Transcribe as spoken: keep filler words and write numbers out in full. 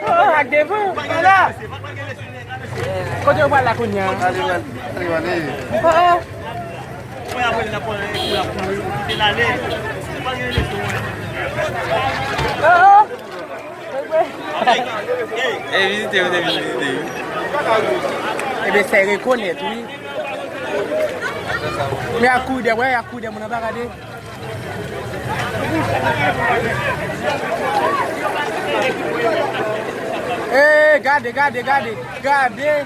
Oh, ak devan. Ala. Kote yo pral la kounye a? Ale, ale, ale, ale. Oh, oh. Oh, oh. E vizite, yo te vin vizite, wi. Ebyen, sa e rekonèt, wi. Men y ap kouri dèyè, wè, y ap kouri dèyè moun anba, gade. Ee, gade, gade, gade, gade.